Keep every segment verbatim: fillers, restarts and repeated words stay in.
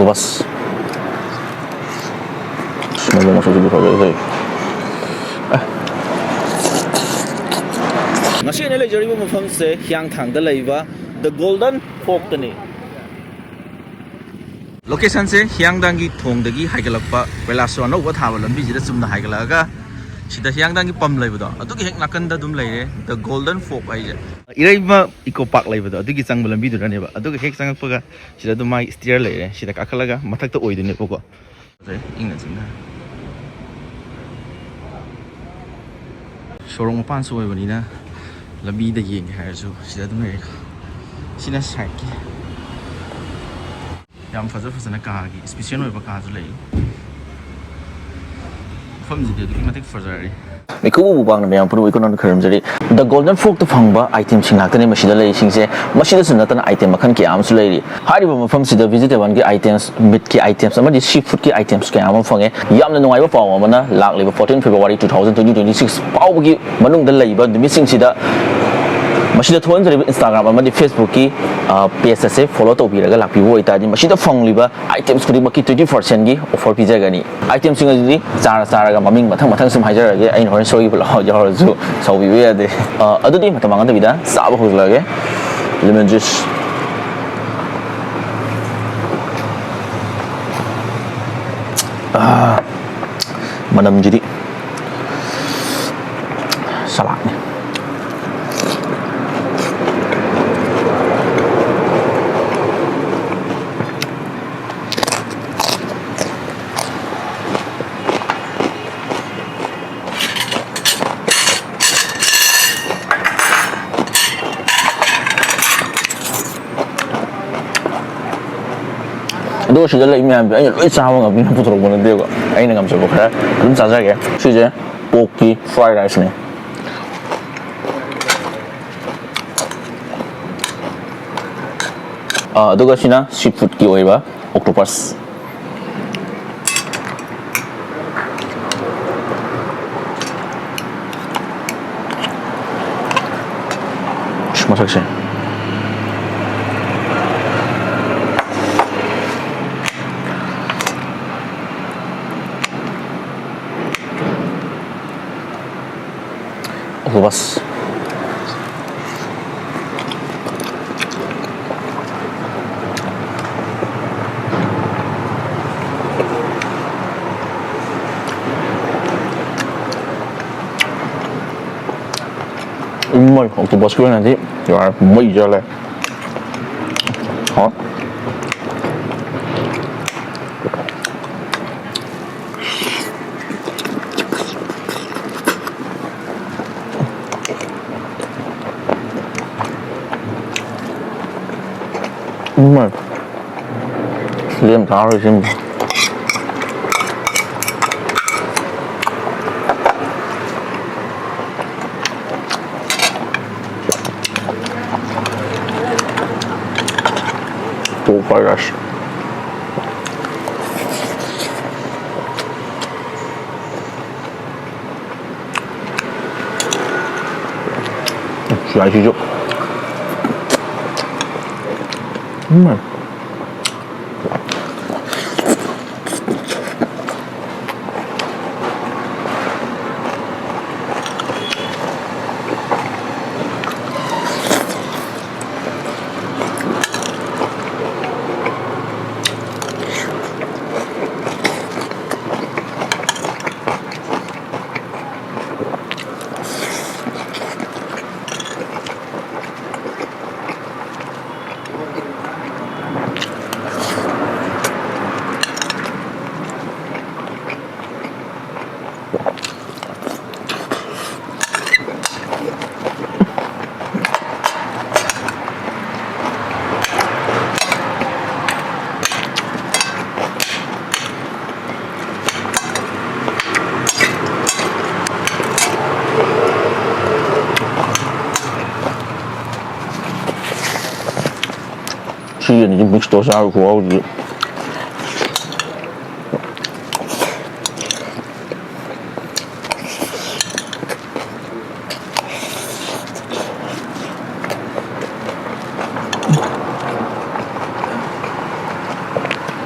Bus. Momo ꯃꯁꯛꯁꯤꯗꯤ ꯐꯖꯩ꯫ ꯑꯦ꯫ ꯉꯁꯤ ꯑꯩꯅ ꯂꯩꯖꯔꯤꯕ ꯃꯐꯝꯁꯦ ꯍꯤꯌꯥꯡꯊꯥꯡꯗ ꯂꯩꯕ The Golden Forkꯇꯅꯤ꯫ ꯂꯣꯀꯦꯁꯟꯁꯦ ꯍꯤꯌꯥꯡꯊꯥꯡꯒꯤ ꯊꯣꯡꯗꯒꯤ ꯍꯥꯏꯒꯠꯂꯛꯄ ꯀꯣꯏꯂꯥꯁꯁꯨ ꯑꯅꯧꯕ ꯊꯥꯕ ꯂꯝꯕꯤꯁꯤꯗ ꯆꯨꯝꯅ ꯍꯥꯏꯒꯠꯂꯛꯑꯒ ꯁꯤꯗ ꯍꯤꯌꯥꯡꯊꯥꯡꯒꯤ ꯄꯝ ꯂꯩꯕꯗꯣ ꯑꯗꯨꯒꯤ ꯍꯦꯛ ꯅꯥꯀꯟꯗ ꯑꯗꯨꯝ ꯂꯩꯔꯦ The Golden Fork ꯍꯥꯏꯁꯦ꯫ ꯏꯔꯩꯃ ꯏꯀꯣ ꯄꯥꯔꯛ ꯂꯩꯕꯗꯣ ꯑꯗꯨꯒꯤ ꯆꯪꯕ ꯂꯝꯕꯤꯗꯨꯗꯅꯦꯕ꯫ ꯑꯗꯨꯒ ꯍꯦꯛ ꯆꯪꯉꯛꯄꯒ ꯁꯤꯗ ꯑꯗꯨꯝ ꯃꯥꯒꯤ stair ꯂꯩꯔꯦ꯫ ꯁꯤꯗ ꯀꯥꯈꯠꯂꯒ ꯃꯊꯛꯇ ꯑꯣꯏꯗꯣꯏꯅꯦꯕꯀꯣ꯫ ꯏꯪꯅ ꯆꯤꯛꯅ꯫ ꯁꯣꯔꯣꯛ ꯃꯄꯥꯟꯁꯨ ꯑꯣꯏꯕꯅꯤꯅ ꯂꯝꯕꯤꯗ ꯌꯦꯡꯒꯦ ꯍꯥꯏꯔꯁꯨ ꯁꯤꯗ ꯑꯗꯨꯝ ꯂꯩꯔꯦ꯫ ꯁꯤꯅ ꯁꯥꯏꯠꯀꯤ꯫ ꯌꯥꯝ ꯐꯖ ꯐꯖꯅ ꯀꯥꯒꯤ special ꯑꯣꯏꯕ ꯀꯥꯁꯨ ꯂꯩ꯫ ꯃꯐꯝꯁꯤꯗꯤ ꯑꯗꯨꯛꯀꯤ ꯃꯇꯤꯛ ꯐꯖꯔꯦ꯫ ꯃꯤꯀꯨꯞ ꯎꯕ ꯄꯥꯡꯅ ꯃꯌꯥꯝ ꯄꯨꯝꯅꯃꯛ ꯏꯀꯣꯅꯣꯃꯤꯛ ꯈꯣꯏꯔꯝꯖꯔꯤ꯫ The Golden Forkꯇ ꯐꯪꯕ itemꯁꯤꯡ ꯉꯥꯛꯇꯅꯤ ꯃꯁꯤꯗ ꯂꯩꯔꯤꯁꯤꯡꯁꯦ꯫ ꯃꯁꯤꯗꯁꯨ ꯅꯠꯇꯅ item ꯃꯈꯜ ꯀꯌꯥ ꯑꯃꯁꯨ ꯂꯩꯔꯤ꯫ ꯍꯥꯏꯔꯤꯕ ꯃꯐꯝꯁꯤꯗ vegetableꯒꯤ items, meatꯀꯤ items ꯑꯃꯗꯤ sea foodꯀꯤ items ꯀꯌꯥ ꯑꯃ ꯐꯪꯉꯦ꯫ ꯌꯥꯝꯅ ꯅꯨꯡꯉꯥꯏꯕ ꯄꯥꯎ ꯑꯃꯅ, ꯂꯥꯛꯂꯤꯕ fourteen February two thousand twenty twenty six ꯐꯥꯎꯕꯒꯤ ꯃꯅꯨꯡꯗ ꯂꯩꯕ ꯅꯨꯃꯤꯠꯁꯤꯡꯁꯤꯗ ꯃꯁꯤꯗ ꯊꯣꯛꯍꯟꯖꯔꯤꯕ Instagram ꯑꯃꯗꯤ Facebookꯀꯤ, ꯑ, page ꯑꯁꯦ follow ꯇꯧꯕꯤꯔꯒ ꯂꯥꯛꯄꯤꯕ ꯑꯣꯏꯇꯥꯔꯗꯤ ꯃꯁꯤꯗ ꯐꯪꯂꯤꯕ items ꯈꯨꯗꯤꯡꯃꯛꯀꯤ twenty percentꯀꯤ offer ꯄꯤꯖꯒꯅꯤ꯫ Itemꯁꯤꯡ ꯑꯁꯤꯗꯤ ꯆꯥꯔ ꯆꯥꯔꯒ ꯃꯃꯤꯡ ꯃꯊꯪ ꯃꯊꯪ ꯁꯨꯝ ꯍꯥꯏꯖꯔꯛꯑꯒꯦ꯫ ꯑꯩꯅ ꯍꯣꯔꯦꯟ ꯁꯣꯏꯈꯤꯕ ꯌꯥꯎꯔꯁꯨ ꯁꯥꯎꯕꯤꯕ ꯌꯥꯗꯦ꯫ ꯑ, ꯑꯗꯨꯗꯤ ꯃꯇꯝ ꯃꯥꯡꯍꯟꯗꯕꯤꯗ ꯆꯥꯕ ꯍꯧꯖꯤꯜꯂꯛꯑꯒꯦ꯫ Lemon juice꯫ ꯑ, ꯃꯅꯝꯁꯤꯗꯤ ꯁꯂꯥꯠꯅꯤ꯫ ꯑꯗꯣ ꯁꯤꯗ ꯂꯩ ꯃꯌꯥꯝꯁꯦ ꯑꯩꯅ ꯂꯣꯏ ꯆꯥꯕ ꯉꯝꯃꯤꯅ ꯄꯨꯊꯣꯔꯛꯄ ꯅꯠꯇꯦꯕ꯫ ꯑꯩꯅ ꯉꯝꯖꯕ ꯈꯔ ꯑꯗꯨꯝ ꯆꯥꯖꯒꯦ꯫ ꯁꯤꯁꯦ porkꯀꯤ fried riceꯅꯦ꯫ ꯑꯥ, ꯑꯗꯨꯒ ꯁꯤꯅ sea foodꯀꯤ ꯑꯣꯏꯕ octopus꯫ ꯃꯁꯛꯁꯦ꯫ ꯑꯣꯛꯇꯣꯄꯁ꯫ ꯏꯃꯥꯏ, ꯑꯣꯛꯇꯣꯄꯁꯀꯤ ꯑꯣꯏꯅꯗꯤ ꯌꯥꯔꯦ, ꯃꯩ ꯆꯠꯂꯦ꯫ ꯍꯥꯎ꯫ ꯎꯝ꯫ ꯂꯦꯝ ꯊꯥꯔꯣꯏ ꯁꯤꯃ꯫ Pork fried rice꯫ ꯁꯤꯁꯨ꯫ ꯎꯝ꯫ ꯁꯤ ꯑꯅꯤꯁꯤ mix ꯇꯧꯔ ꯆꯥꯕ ꯈꯨꯍꯥꯎꯁꯤꯗꯤ꯫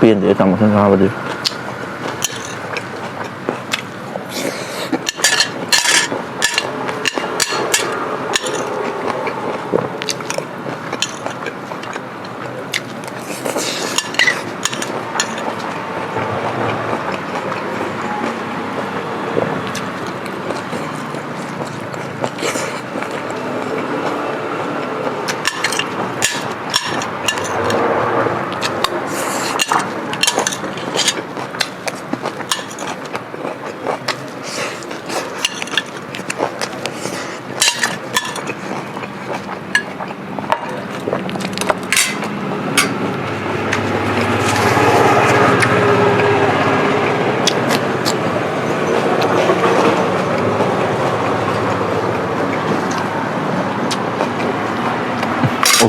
ꯄꯦꯟꯗꯦ ꯆꯥꯃꯁꯅ ꯆꯥꯕꯗꯤ꯫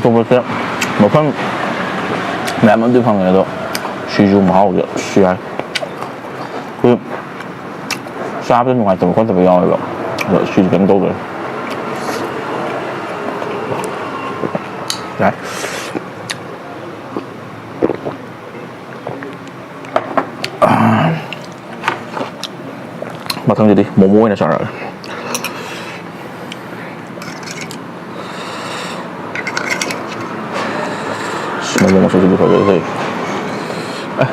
ꯑꯇꯣꯞꯄꯁꯦ ꯃꯐꯝ ꯃꯌꯥꯝ ꯑꯃꯗꯤ ꯐꯪꯉꯦ, ꯑꯗꯣ ꯁꯤꯡꯖꯨ ꯃꯍꯥꯎꯁꯦ ꯑꯁ ꯌꯥꯏ꯫ ꯑꯩꯈꯣꯏ ꯆꯥꯕꯗ ꯅꯨꯡꯉꯥꯏꯇꯕ ꯈꯣꯠꯇꯕ ꯌꯥꯎꯋꯦꯕ, ꯑꯗꯣ ꯁꯤꯗꯤ ꯀꯩꯝ ꯇꯧꯗ꯭ꯔꯦ꯫ ꯌꯥꯏ꯫ ꯃꯊꯪꯗꯗꯤ ꯃꯣꯃꯣ ꯑꯣꯏꯅ ꯆꯥꯔꯛꯑꯒꯦ꯫ ꯑꯁ, ꯃꯣꯃꯣ ꯃꯁꯛꯁꯤꯗꯤ ꯐꯖꯩ꯫ ꯑꯦ꯫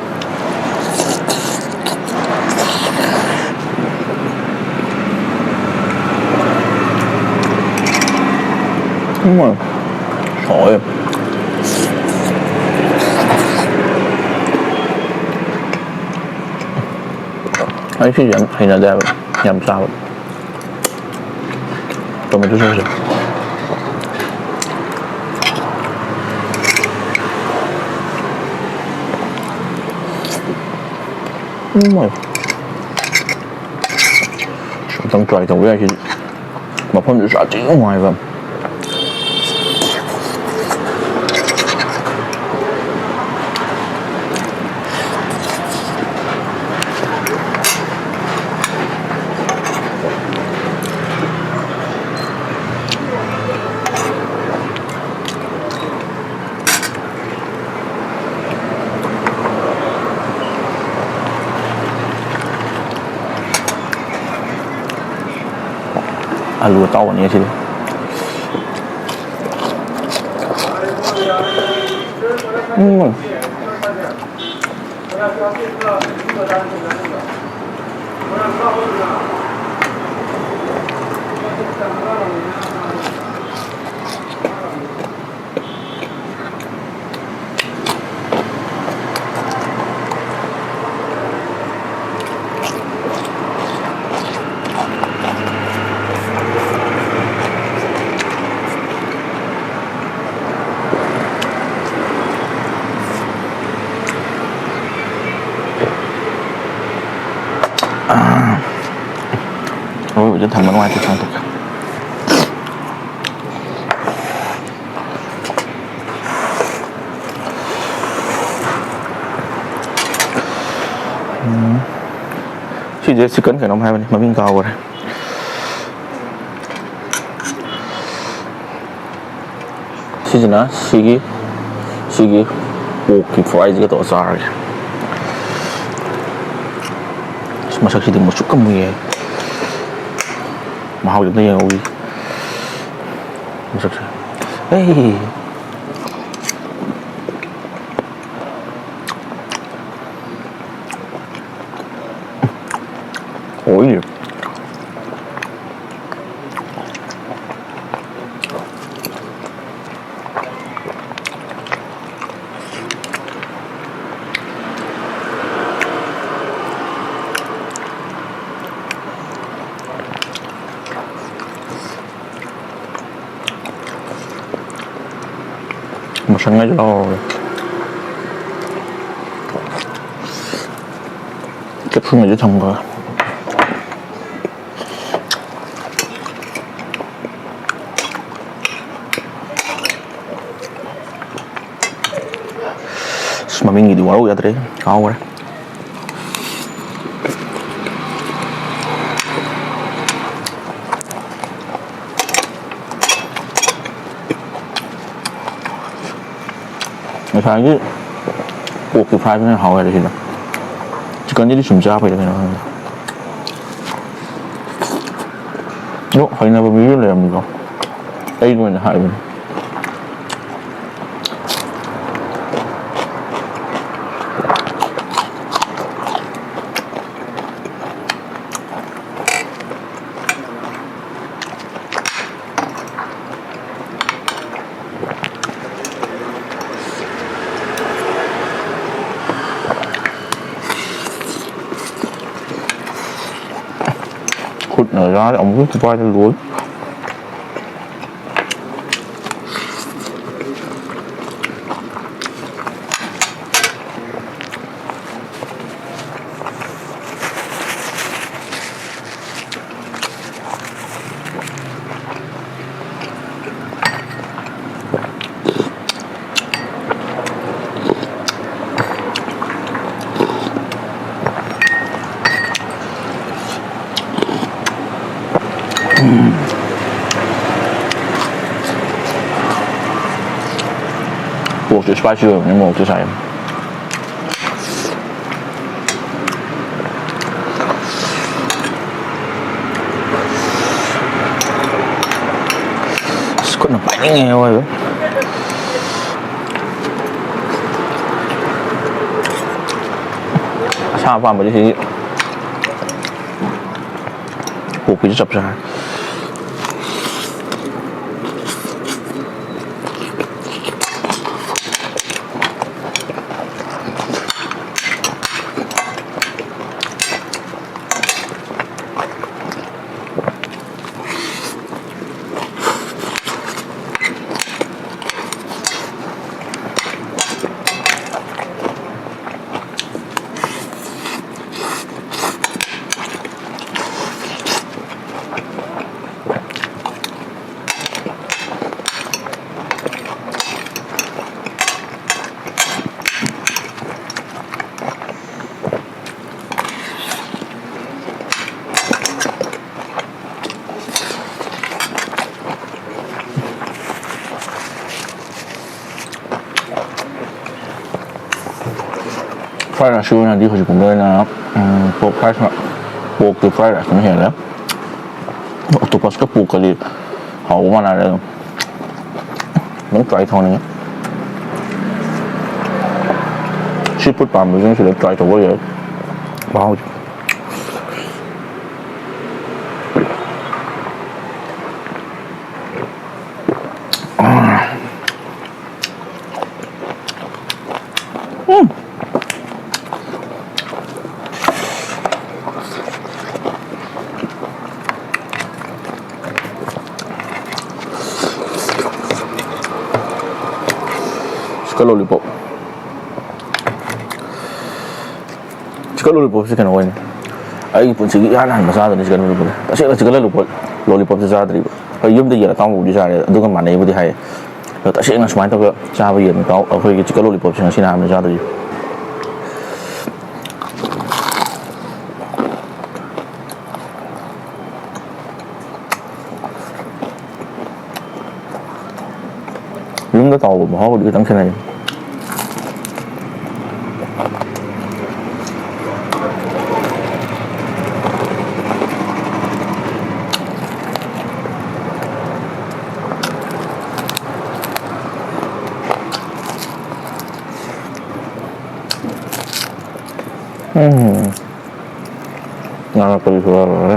ꯎꯝ꯫ ꯍꯥꯎꯋꯦ꯫ ꯑꯩ ꯁꯤꯁꯦ ꯌꯥꯝ ꯍꯩꯅꯗꯦ ꯍꯥꯏꯕ, ꯌꯥꯝ ꯆꯥꯕ꯫ ꯇꯣꯃꯦꯇꯣ ꯁꯣꯁꯁꯦ꯫ ꯎꯝ꯫ ꯑꯝꯇꯪ try ꯇꯧꯕ ꯌꯥꯏ ꯁꯤꯗꯤ꯫ ꯃꯐꯝꯁꯨ ꯁꯥꯊꯤ ꯅꯨꯡꯉꯥꯏꯕ꯫ ꯑꯂꯨ ꯑꯇꯥꯎꯕꯅꯤ ꯉꯁꯤꯗꯤ꯫ ꯎꯝ꯫ ꯑꯔꯣꯏꯕꯗ ꯊꯝꯕ ꯅꯨꯡꯉꯥꯏꯇꯦ, ꯊꯥꯡꯗꯣꯛꯀꯦ꯫ ꯎꯝ꯫ ꯁꯤꯁꯦ chicken ꯀꯩꯅꯣꯝ ꯍꯥꯏꯕꯅꯤ, ꯃꯃꯤꯡ ꯀꯥꯎꯈ꯭ꯔꯦ꯫ ꯁꯤꯁꯤꯅ ꯁꯤꯒꯤ, ꯁꯤꯒꯤ pork ꯀꯤ fry ꯁꯤꯒ ꯇꯧꯔ ꯆꯥꯔꯒꯦ꯫ ꯑꯁ, ꯃꯁꯛꯁꯤꯗꯤ ꯃꯨꯁꯨꯛꯀ ꯃꯨꯏꯌꯦ꯫ ꯃꯍꯥꯎꯁꯦ ꯑꯝꯇ ꯌꯦꯡꯍꯧꯈꯤꯒꯦ꯫ ꯃꯁꯛꯁꯦ꯫ ꯑꯩ꯫ ꯑꯣꯏ꯫ ꯃꯁꯪꯉꯩꯁꯨ ꯂꯧꯍꯧꯔꯒꯦ꯫ ꯀꯦꯞꯁꯨꯜꯉꯩꯁꯨ ꯊꯝꯈ꯭ꯔꯒꯦ꯫ ꯑꯁ, ꯃꯃꯤꯡꯒꯤꯗꯤ ꯋꯥꯔꯧ ꯌꯥꯗ꯭ꯔꯦ, ꯀꯥꯎꯈ꯭ꯔꯦ꯫ ꯉꯁꯥꯏꯒꯤ pork ꯀꯤ fry ꯗꯨꯅ ꯍꯦꯟꯅ ꯍꯥꯎꯋꯦ ꯁꯤꯗ꯫ Chicken ꯁꯤꯗꯤ ꯁꯨꯝ ꯆꯥ ꯐꯩꯗ ꯀꯩꯅꯣ ꯈꯪꯗꯦ꯫ ꯑꯗꯣ ꯍꯩꯅꯕ ꯃꯤꯁꯨ ꯂꯩꯔꯝꯅꯤꯀꯣ꯫ ꯑꯩꯒꯤ ꯑꯣꯏꯅ ꯍꯥꯏꯕꯅꯤ꯫ ꯈꯨꯠꯅ ꯌꯥꯔꯦ, ꯑꯃꯨꯛꯁꯨ ꯈꯨꯄꯥꯏꯗ ꯂꯣꯏ꯫ ꯄꯣꯔꯛꯁꯦ ꯏꯁꯄꯥꯏꯁꯤ ꯑꯣꯏꯕꯅꯤ, ꯃꯣꯔꯣꯛꯁꯦ ꯁꯥꯏ꯫ ꯑꯁ, ꯈꯨꯠꯅ ꯄꯥꯏꯅꯤꯡꯉꯦ ꯑꯑꯣꯏꯕ꯫ ꯑꯁꯥ ꯑꯄꯥꯝꯕꯗꯤ ꯁꯤꯒꯤ ꯄꯣꯛꯄꯤꯁꯨ ꯆꯞ ꯆꯥꯔꯦ꯫ Fried rice ꯀꯤ ꯑꯣꯏꯅꯗꯤ ꯍꯧꯖꯤꯛ ꯄꯨꯡ ꯑꯣꯏꯅ, ꯎꯝ, pork fried rice, pork ꯀꯤ fried rice ꯅ ꯍꯦꯜꯂꯦ꯫ Octopus ꯀ pork ꯀꯗꯤ ꯍꯥꯎꯕ ꯃꯥꯟꯅꯔꯦ ꯑꯗꯨꯝ꯫ ꯑꯗꯨꯝ try ꯇꯧꯅꯤꯡꯉꯤ꯫ Sea food ꯄꯥꯝꯕꯁꯤꯡꯁꯤꯗ try ꯇꯧꯕ ꯌꯥꯏ꯫ ꯃꯍꯥꯎꯁꯦ꯫ ꯎꯝ꯫ Chicken lollipop꯫ Chicken lollipop ꯁꯤ ꯀꯩꯅꯣ ꯑꯣꯏꯅꯤ꯫ ꯑꯩꯒꯤ ꯄꯨꯟꯁꯤꯒꯤ ꯏꯍꯥꯟ ꯍꯥꯟꯕ ꯆꯥꯗꯣꯏꯅꯤ chicken lollipop꯫ ꯇꯁꯦꯡꯅ chicken lollipop, lollipop ꯁꯤ ꯆꯥꯗ꯭ꯔꯤꯕ꯫ ꯍꯣꯏ, ꯌꯨꯝꯗ ꯌꯦꯟ ꯑꯇꯥꯎꯕꯕꯨꯗꯤ ꯆꯥꯔꯦ, ꯑꯗꯨꯒ ꯃꯥꯟꯅꯩꯕꯨꯗꯤ ꯍꯥꯏꯌꯦ꯫ ꯑꯗꯣ ꯇꯁꯦꯡꯅ ꯁꯨꯃꯥꯏꯅ ꯇꯧꯔꯒ ꯆꯥꯕ ꯌꯦꯟ ꯑꯇꯥꯎ-, ꯑꯩꯈꯣꯏꯒꯤ chicken lollipop ꯁꯤ ꯉꯁꯤꯅ ꯑꯍꯥꯟꯕꯅꯤ ꯆꯥꯗꯣꯏꯁꯦ꯫ ꯇꯥꯎꯕ ꯃꯍꯥꯎꯗꯤ ꯈꯤꯇꯪ ꯈꯦꯠꯅꯩ꯫ ꯎꯝ꯫ ꯉꯥꯡꯂꯛꯄꯗꯨꯁꯨ ꯋꯥꯔꯨꯔꯦ꯫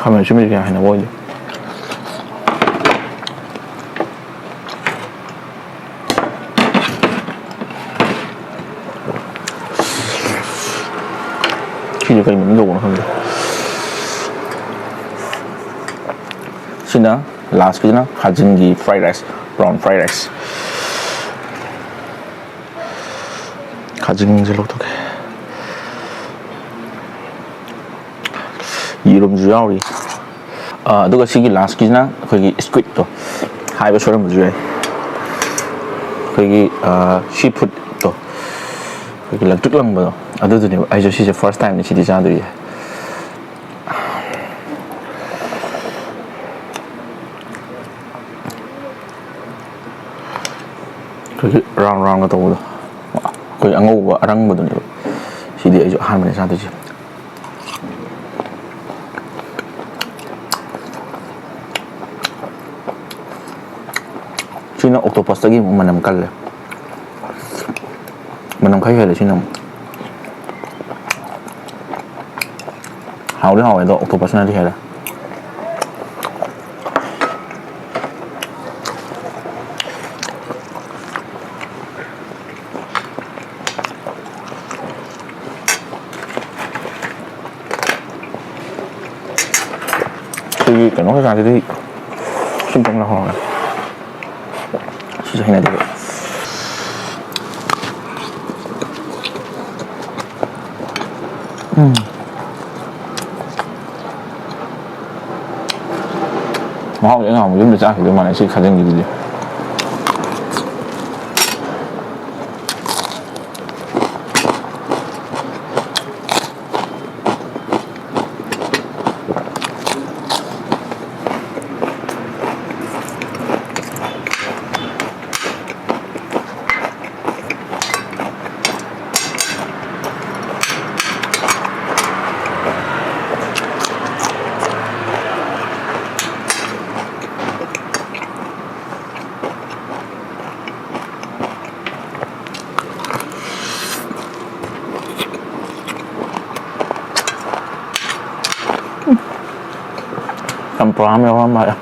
ꯈꯥꯃꯦꯟ ꯑꯁꯤꯟꯕꯁꯦ ꯀꯌꯥ ꯍꯩꯅꯕ ꯑꯣꯏꯗꯦ꯫ ꯁꯤꯁꯦ ꯀꯩ ꯃꯃꯤꯡ ꯀꯧꯕꯅꯣ ꯈꯪꯗꯦ꯫ ꯁꯤꯅ ꯂꯥꯁꯀꯤꯁꯤꯅ ꯈꯥꯖꯤꯡꯒꯤ fried rice, brown fried rice꯫ ꯈꯥꯖꯤꯡꯁꯦ ꯂꯧꯊꯣꯛꯀꯦ꯫ ꯌꯦꯔꯨꯝꯁꯨ ꯌꯥꯎꯔꯤ꯫ ꯑꯥ, ꯑꯗꯨꯒ ꯁꯤꯒꯤ ꯂꯥꯁꯀꯤꯁꯤꯅ ꯑꯩꯈꯣꯏꯒꯤ squidꯇꯣ, ꯍꯥꯏꯕ ꯁꯣꯏꯔꯝꯕꯁꯨ ꯌꯥꯏ꯫ ꯑꯩꯈꯣꯏꯒꯤ, ꯑꯥ, sea foodꯇꯣ, ꯑꯩꯈꯣꯏꯒꯤ ꯂꯪꯇ꯭ꯔꯤꯛ ꯂꯪꯕꯗꯣ, ꯑꯗꯨꯗꯨꯅꯦꯕ꯫ ꯑꯩꯁꯨ ꯁꯤꯁꯦ first timeꯅꯤ ꯁꯤꯗꯤ ꯆꯥꯗꯣꯏꯁꯦ꯫ ꯑꯩꯈꯣꯏꯒꯤ round roundꯒ ꯇꯧꯕꯗꯣ, ꯑꯩꯈꯣꯏ ꯑꯉꯧꯕ ꯑꯔꯪꯕꯗꯨꯅꯦꯕ꯫ ꯁꯤꯗꯤ ꯑꯩꯁꯨ ꯑꯍꯥꯟꯕꯅꯦ ꯆꯥꯗꯣꯏꯁꯦ꯫ ꯁꯤꯅ octopusꯇꯒꯤ ꯑꯃꯨꯛ ꯃꯅꯝ ꯀꯜꯂꯦ꯫ ꯃꯅꯝ ꯈꯔ ꯍꯦꯜꯂꯦ ꯁꯤꯅ ꯑꯃꯨꯛ꯫ ꯍꯥꯎꯗꯤ ꯍꯥꯎꯋꯦ, ꯑꯗꯣ octopusꯅꯗꯤ ꯍꯦꯜꯂꯦ꯫ ꯑꯩꯈꯣꯏꯒꯤ ꯀꯩꯅꯣ ꯀꯩꯀꯥꯁꯤꯗꯤ ꯁꯨꯝ ꯇꯧ ꯂꯧꯍꯧꯔꯒ ꯁꯤꯁꯨ ꯍꯩꯅꯗꯦꯕ꯫ ꯎꯝ꯫ ꯃꯍꯥꯎꯁꯦ ꯑꯩ ꯅꯍꯥꯟꯃꯨꯛ ꯌꯨꯝꯗ ꯆꯥꯈꯤꯕꯗꯨ ꯃꯥꯟꯅꯩ ꯁꯤ ꯈꯥꯖꯤꯡꯒꯤꯗꯨꯗꯤ꯫ ꯆꯝꯄ꯭ꯔꯥ ꯑꯃ ꯌꯥꯎꯔ ꯃꯥꯜꯂꯦ꯫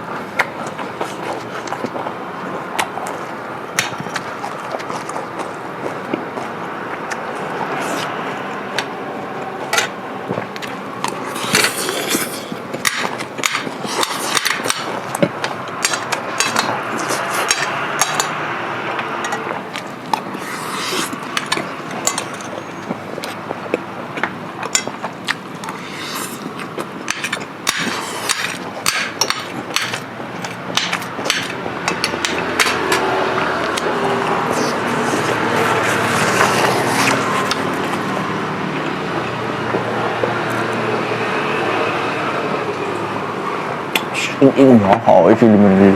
ꯏꯪ ꯏꯪ ꯂꯥꯎꯔ ꯍꯥꯎꯋꯦ ꯁꯤꯗꯤ ꯃꯅꯤꯄꯨꯔꯤ꯫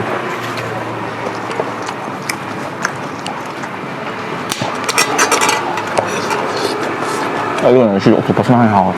ꯑꯩꯒꯤ ꯑꯣꯏꯅ ꯁꯤ octopus ꯅ ꯍꯦꯟꯅ ꯍꯥꯎꯋꯦ꯫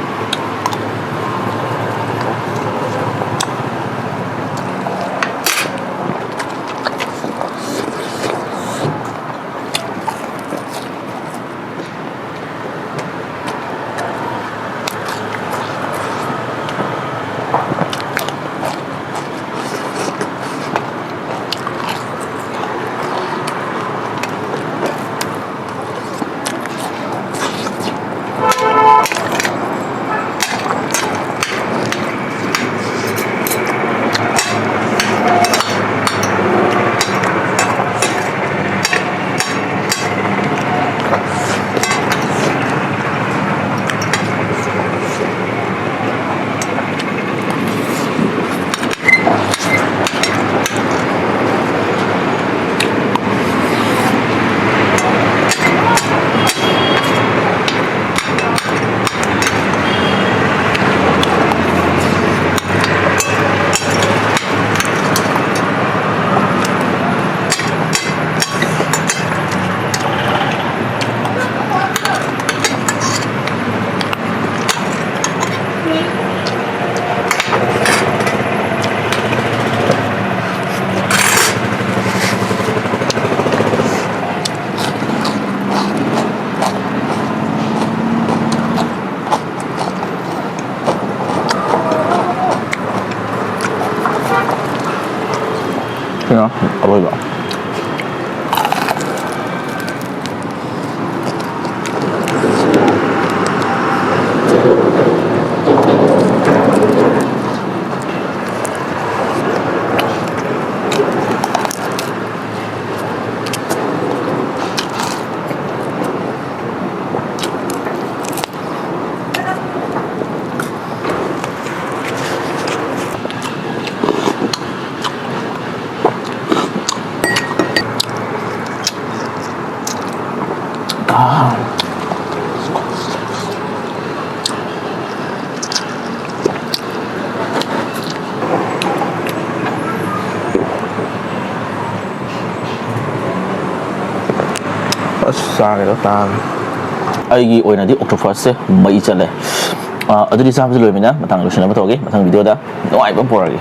ꯑꯔꯣꯏꯕ꯫ ꯑꯁ, ꯆꯥꯒꯦꯗ ꯇꯥꯡ꯫ ꯑꯩꯒꯤ ꯑꯣꯏꯅꯗꯤ octopus ꯁꯦ ꯃꯩ ꯆꯠꯂꯦ꯫ ꯑꯥ, ꯑꯗꯨꯗꯤ ꯆꯥꯕꯁꯨ ꯂꯣꯏꯃꯤꯅ ꯃꯇꯥꯡ ꯂꯣꯏꯁꯤꯟꯅꯕ ꯇꯧꯒꯦ꯫ ꯃꯊꯪ video ꯗ ꯅꯨꯡꯉꯥꯏꯕ ꯑꯃ ꯄꯨꯔꯛꯑꯒꯦ꯫